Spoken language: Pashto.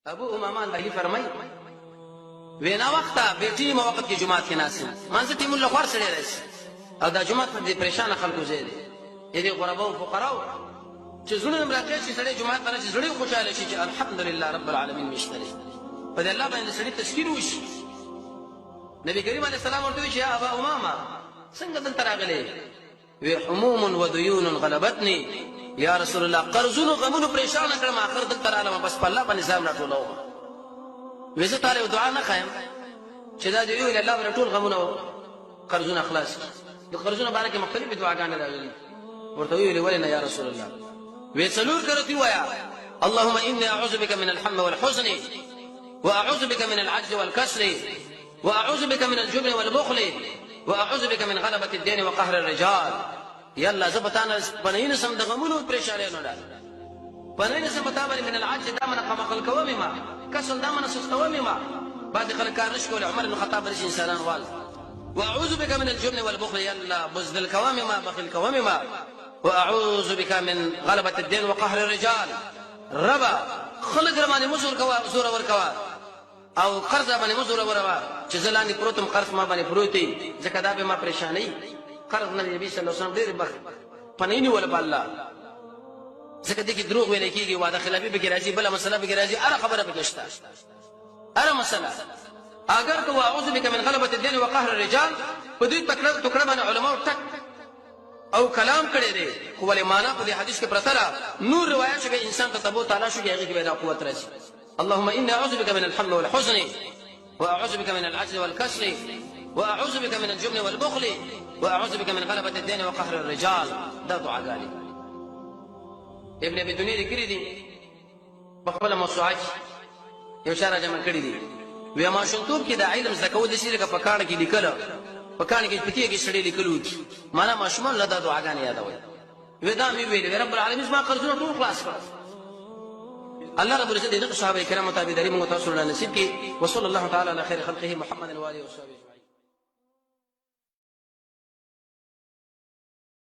ابو امامه الباهلي فرمایي، وینا وخته بې ټیمه وخت کې جومات کې ناست یم، مانځه ټیمون له خوار سړی راشي او دا جومات خو د پریشانه خلکو ځای دی، د دې غرباو او فقراو چې زړونه ملاقات شي، سړی جومات ته راشي زړه یې خوشحاله شي چې الحمدلله رب العالمین مې شته دی، په دې الله باندې سړي تسکین وشي. نبی کریم علیه السلام ورته وویل چې یا ابا امامه څنګه دلته راغلی؟ وی هموم و دیون غلبتنی، یا رسول الله قرضونو غمونو پریشان کړم، اخر دلته رالم بس په الله باندې ځان راټولوم. وی زه تاله یو دعا نه ښایم چې دا دې وویل الله به ټول غمونه او قرضونه خلاص کړي. د قرضونو باره کې مختلفې دعاګانې راغلي. ورته ویلې ولې نه یا رسول الله؟ وی څلور کرتي وایه، اللهم اني اعوذ بك من الهم والحزن واعوذ بك من العجز والكسل واعوذ بك من الجبن والبخل واعوذ بك من غلبة الدين وقهر الرجال. یا الله زه به تا نه پناه نیسم د غمونو او پرېشانیانو نه، پناه نیسم په تا باندې من العجز، دا منه قمقل کوه مې ما، کسل دا منه سستوه مې ما، بعضې خلک کار نشي کولی، عمر بن خطاب به داسې انسانان وال. واعوذ بك من الجبن والبخل، یا الله بزدل کوه مې ما، بخیل کوه مې ما. واعوذ بك من غلبة الدين وقهر الرجال، ربه خلک رباندې مه زور کوه، زورور کوه او قرض راباندې مه زوروروه چې زه لاندې پروت یم، قرض ما باندې پروت وي، ځکه دا به ما پرېشانوي. قرض نه نبي صلی الله علیه وسلم ډېر بخت پناه نیوله په الله، ځکه دې کې دروغ ویل کېږي، وعده خلافي پکې راځي، بله مسله پکې راځي، هره خبره پکې شته، هره مسله. اګر که واعوذ بک من غلبة الدین وقهر الرجال په دې تکړه ټکړه باندې علماو ټک او کلام کړی دی، خو ولې معنا په دې حدیث کې پرته ده. نور روایت چې به انسان ته تبو تعالی شو، هغې کې به دا قوت راځي. اللهم إني أعوذ بك من الهم والحزن وأعوذ بك من العجز والكسل وأعوذ بك من الجبن والبخل وأعوذ بك من غلبة الدين وقهر الرجال. دا دعاګانې ابن ابي دنیا لیکلي دي په خپله موسوعه کې، یو چا راجمع کړي دي. وی ماشومتوب کې د علم زده کول داسې لکه په کاڼه کې لیکل، په کاڼه کې په تیږه کې سړی لیکل وکړي، معنا ماشومان له دا دعاګانې یادوي. وی دا مې ویل، رب العالمین زما قرضونه ټول خلاص کړ. الله رب العزت دغه صحابه کرامو تابعداري موږ تاسو له نصیب کړي. وصلی الله تعالی علی خیر خلقه محمد و آله وصحبه.